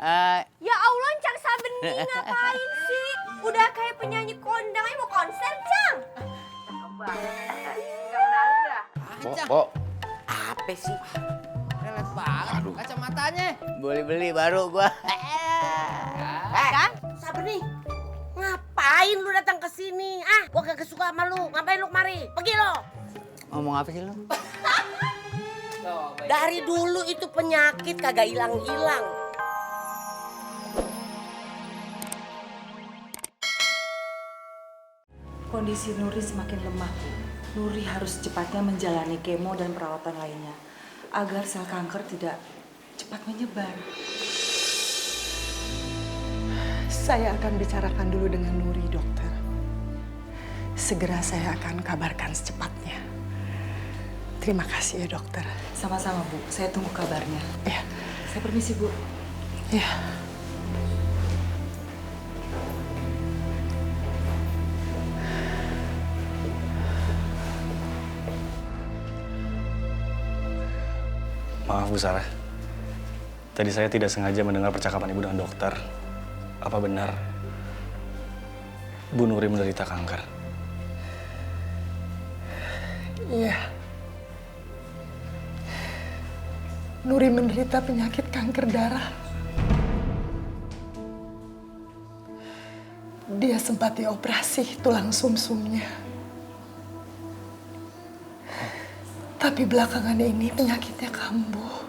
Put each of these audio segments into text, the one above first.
Ya Allah, Cang Sabeni ngapain sih? Udah kayak penyanyi kondang aja mau konser, Cang. Kok? Apa sih? Lelet banget kacamatanya. Boleh beli baru gua. Cang? Sabeni, ngapain lu datang ke sini? Ah, gua gak suka sama lu. Ngapain lu kemari? Pergi lo. Ngomong apa sih lu? Dari dulu itu penyakit kagak hilang-hilang. Kondisi Nuri semakin lemah, Bu. Nuri harus cepatnya menjalani kemo dan perawatan lainnya agar sel kanker tidak cepat menyebar. Saya akan bicarakan dulu dengan Nuri, dokter. Segera saya akan kabarkan secepatnya. Terima kasih ya, dokter. Sama-sama, Bu. Saya tunggu kabarnya. Ya, Saya permisi, Bu. ya. Maaf Bu Sarah, tadi saya tidak sengaja mendengar percakapan Ibu dengan dokter. Apa benar Bu Nuri menderita kanker? Iya. Nuri menderita penyakit kanker darah. Dia sempat dioperasi tulang sumsumnya. Tapi belakangan ini penyakitnya kambuh.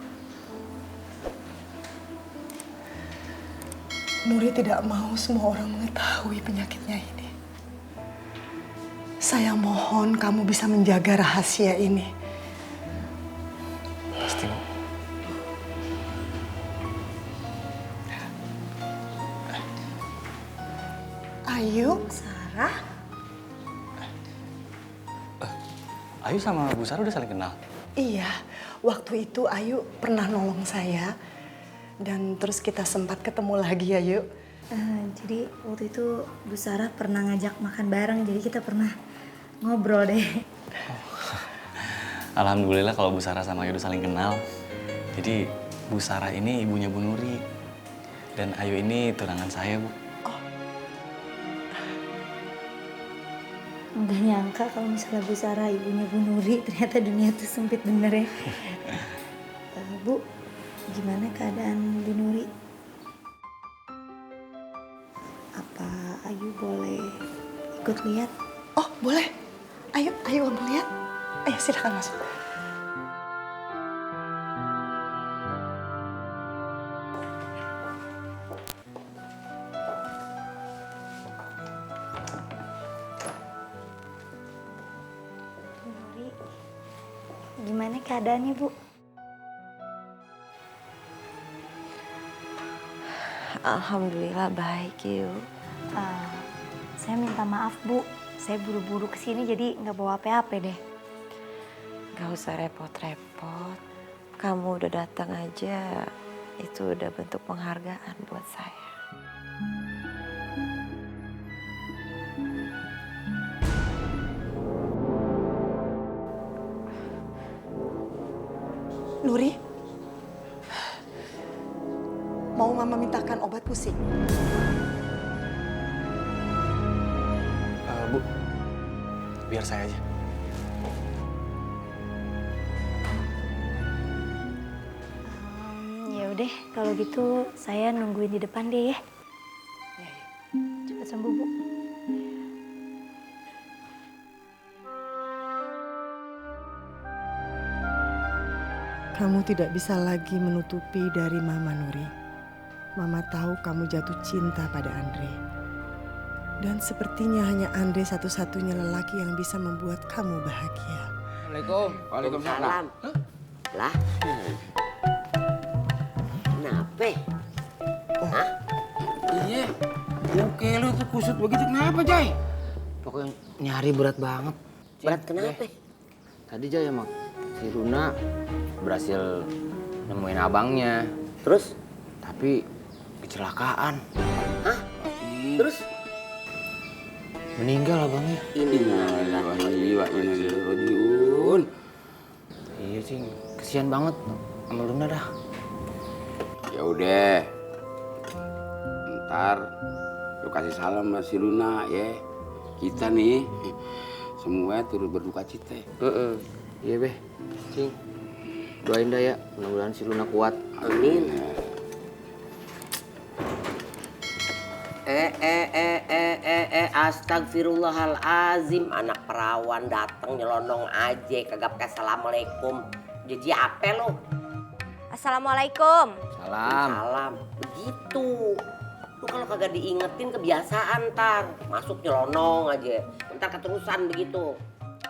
Nuri tidak mau semua orang mengetahui penyakitnya ini. Saya mohon kamu bisa menjaga rahasia ini. Pasti Bu. Ayu, Sarah, Ayu sama Bu Sarah udah saling kenal? iya, waktu itu Ayu pernah nolong saya. Dan terus kita sempat ketemu lagi ya, Yuk. Jadi waktu itu Bu Sarah pernah ngajak makan bareng, jadi kita pernah ngobrol deh. Alhamdulillah kalau Bu Sarah sama Ayu udah saling kenal. Jadi Bu Sarah ini ibunya Bu Nuri. Dan Ayu ini tunangan saya, Bu. Nggak nyangka kalau misalnya Bu Sarah ibunya Bu Nuri, ternyata dunia tuh sempit bener ya. Bu, gimana keadaan Bu Nuri? Apa Ayu boleh ikut lihat? Oh, boleh. Ayo kamu lihat. Ayo silakan masuk. Bu Nuri, gimana keadaannya Bu? Alhamdulillah baik, Yu. Saya minta maaf Bu, saya buru-buru kesini jadi nggak bawa apa-apa deh. Gak usah repot-repot. Kamu udah datang aja, itu udah bentuk penghargaan buat saya. Nuri, mau Mama mintakan obat pusing? Bu, biar saya aja. Ya udah, kalau gitu saya nungguin di depan deh ya. Cepat sembuh Bu. Kamu tidak bisa lagi menutupi dari Mama, Nuri. Mama tahu kamu jatuh cinta pada Andre. Dan sepertinya hanya Andre satu-satunya lelaki yang bisa membuat kamu bahagia. Assalamualaikum. Waalaikumsalam. Lah. Kenapa? Hah? Iya. Oke lu tuh kusut begitu kenapa, Jay? Pokoknya nyari berat banget. Berat kenapa? Tadi Jay sama si Runa berhasil nemuin abangnya. Terus? Tapi kecelakaan. Hah? Terus? Meninggal abangnya. Innalillahi wa inna ilaihi raji'un. Iya sih, kesian banget sama Luna dah. Ya udah, Ntar lu kasih salam sama si Luna ya. Kita nih semua turut berduka cita. Iya be, Cing. Doain dah ya, mudah-mudahan si Luna kuat. Amin. Astagfirullahalazim, anak perawan dateng nyelonong aja kagak pakai assalamualaikum. Jadi apa lo? Assalamualaikum. Salam. Begitu. Lu kalau kagak diingetin kebiasaan ntar masuk nyelonong aja. Ntar keterusan begitu.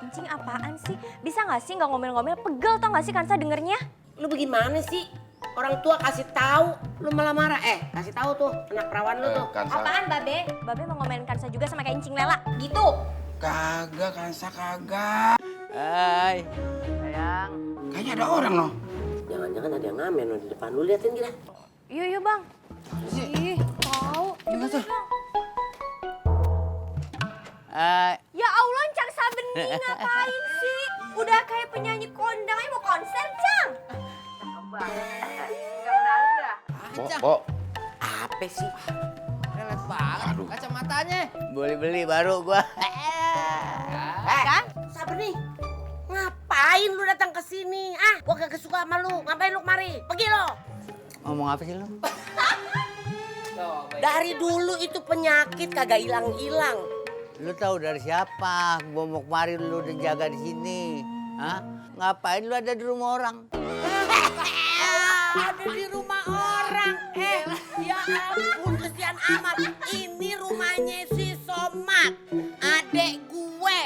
Encing apaan sih? Bisa gak sih gak ngomel-ngomel? Pegel tau gak sih Kansa dengernya? Lu bagaimana sih? Orang tua kasih tahu, lu malah marah. Kasih tahu tuh anak perawan lu tuh. Apaan Babe? Babe mau ngomelin Kansa juga sama kayak Encing Lela gitu? Kagak, Kansa kagak. Hai, sayang. Kayaknya ada orang loh. Jangan-jangan ada yang ngamen di depan lu, liatin kita. Iya bang. Ih, tahu. Gimana tuh? Ya Allah, Cang Sabeni ngapain sih? Udah kayak penyanyi kondang aja mau konser, Cang. Pok. Apa sih? Lelet banget kacamatanya. Boleh beli baru gua. Kan? Sabeni, ngapain lu datang ke sini? Gua kagak suka sama lu. Ngapain lu kemari? Pergi lo. Ngomong apa sih lu? Dari dulu itu penyakit kagak hilang-hilang. Lu tahu dari siapa? Gua mau kemarin lu udah jaga di sini. Hah? Ngapain lu ada di rumah orang? Ada di rumah orang. Ya ampun, kesian amat. Ini rumahnya si Somad, adek gue.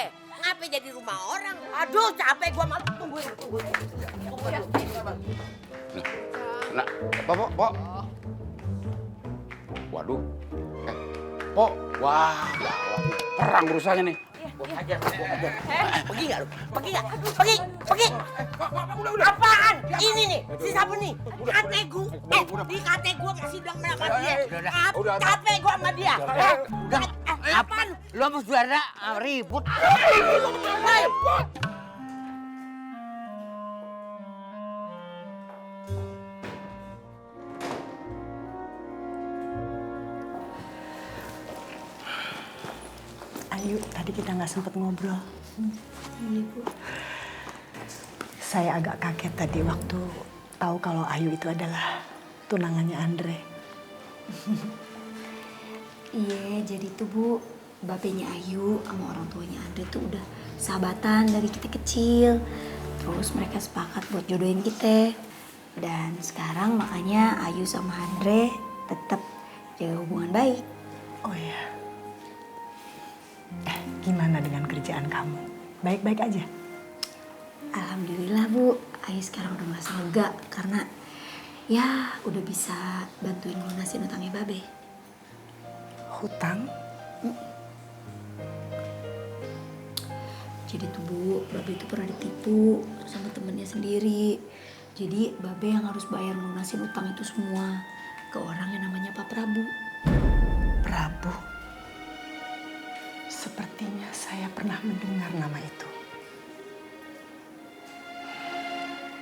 Ngapa jadi rumah orang? Aduh, capek gue malah. Tunggu. Nah, Pok. Waduh. Pok. Wah, gawat. Perang urusannya nih. Pergi nggak lu? Pergi. Apaan? Ini nih, si Sabeni. Kate gue, di kate gue masih bilang sama dia. Capek gue sama dia. Apaan? Lu sama saudara ribut. Ayu, tadi kita nggak sempet ngobrol. Iya, Bu. Saya agak kaget tadi waktu tahu kalau Ayu itu adalah tunangannya Andre. Iya, jadi tuh Bu, bapaknya Ayu sama orang tuanya Andre tuh udah sahabatan dari kita kecil. Terus mereka sepakat buat jodohin kita. Dan sekarang makanya Ayu sama Andre tetap jaga hubungan baik. Oh iya. Gimana dengan kerjaan kamu? Baik-baik aja? Alhamdulillah Bu, Ayu sekarang udah merasa lega karena ya udah bisa bantuin lunasin utangnya Babe. Hutang? Jadi tuh Bu, Babe itu pernah ditipu sama temennya sendiri. Jadi Babe yang harus bayar lunasin utang itu semua ke orang yang namanya Pak Prabu. Prabu? Sepertinya saya pernah mendengar nama itu.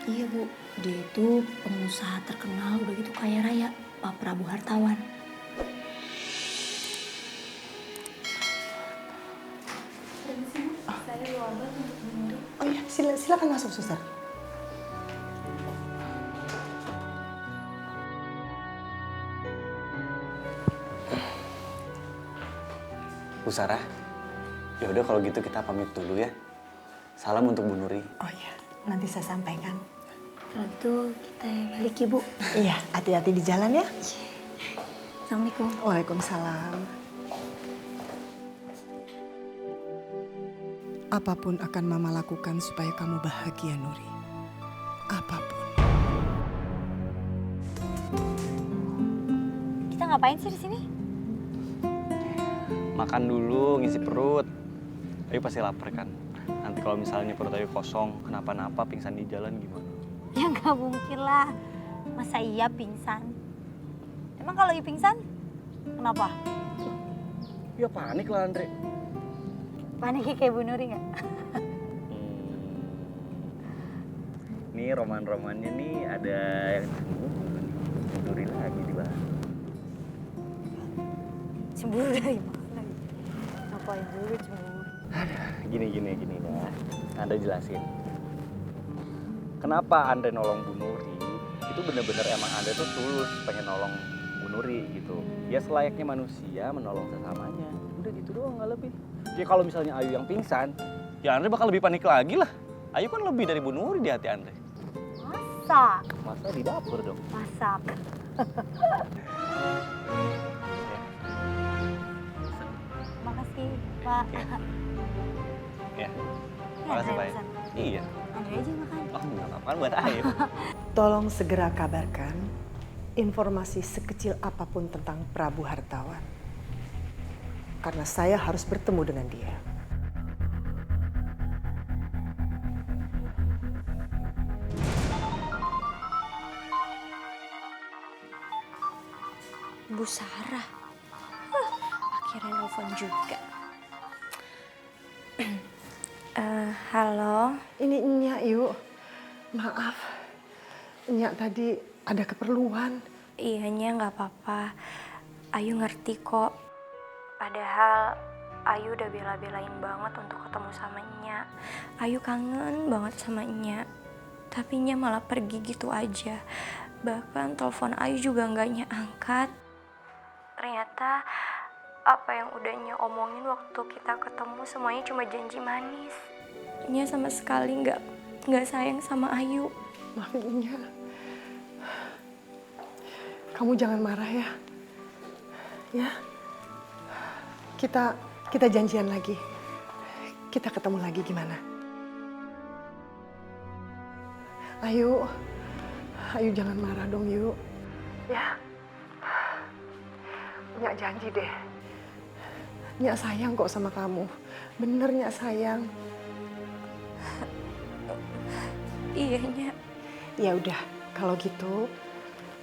Iya Bu, dia itu pengusaha terkenal udah gitu kaya raya, Pak Prabu Hartawan. Oh iya, silakan masuk, Suster. Bu Sarah, ya udah kalau gitu kita pamit dulu ya. Salam untuk Bu Nuri. Oh iya, nanti saya sampaikan. Kalau gitu kita balik ya Bu. Iya, hati-hati di jalan ya. Assalamualaikum. Waalaikumsalam. Apapun akan Mama lakukan supaya kamu bahagia, Nuri. Apapun. Kita ngapain sih di sini? Makan dulu, ngisi perut. Ayu pasti lapar kan? Nanti kalau misalnya perut Ayu kosong, kenapa-napa pingsan di jalan gimana? Ya nggak mungkin lah. Masa iya pingsan? Emang kalau Ayu pingsan, kenapa? Ya panik lah Andre. Panik kayak Bu Nuri nggak? Nih roman-romannya nih ada yang tunggu. Nuri lagi di bawah. Cemburu dari mana? Ngapain juga cemburu? Gini ya. Andre jelasin. Kenapa Andre nolong Bu Nuri? Itu bener-bener emang Andre tuh tulus pengen nolong Bu Nuri gitu. Ya selayaknya manusia menolong sesamanya. Udah gitu doang, nggak lebih. Ya kalau misalnya Ayu yang pingsan, ya Andre bakal lebih panik lagi lah. Ayu kan lebih dari Bu Nuri di hati Andre. Masa di dapur dong. masak? Makasih, Pak. Ya. Makasih, Pak. Iya. Andre aja makan. Oh, nggak apa-apa buat Ayu. Tolong segera kabarkan informasi sekecil apapun tentang Prabu Hartawan. Karena saya harus bertemu dengan dia. Bu Sarah. Akhirnya nelfon juga. Halo. Ini Nyak yuk. Maaf. Nyak tadi ada keperluan. Iya, Nya nggak apa-apa. Ayu ngerti kok. Padahal Ayu udah bela-belain banget untuk ketemu sama Nya. Ayu kangen banget sama Nya. Tapi Nya malah pergi gitu aja. Bahkan telepon Ayu juga nggak Nya angkat. Ternyata apa yang udah Nya omongin waktu kita ketemu semuanya cuma janji manis. Nya sama sekali nggak sayang sama Ayu. Maafin Nyak. Kamu jangan marah ya. Ya. Kita janjian lagi. Kita ketemu lagi gimana? Ayu jangan marah dong, Yu. Ya. Nyak janji deh. Nyak sayang kok sama kamu. Bener Nyak sayang. Iya, Nya. Ya udah, kalau gitu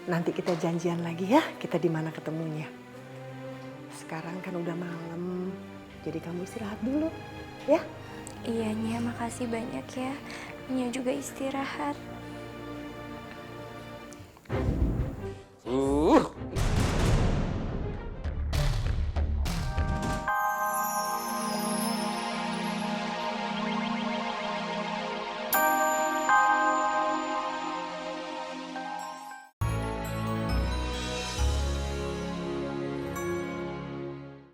nanti kita janjian lagi ya. Kita di mana ketemunya. Sekarang kan udah malam. Jadi kamu istirahat dulu, ya? Iya, Nya. Makasih banyak ya. Nya juga istirahat.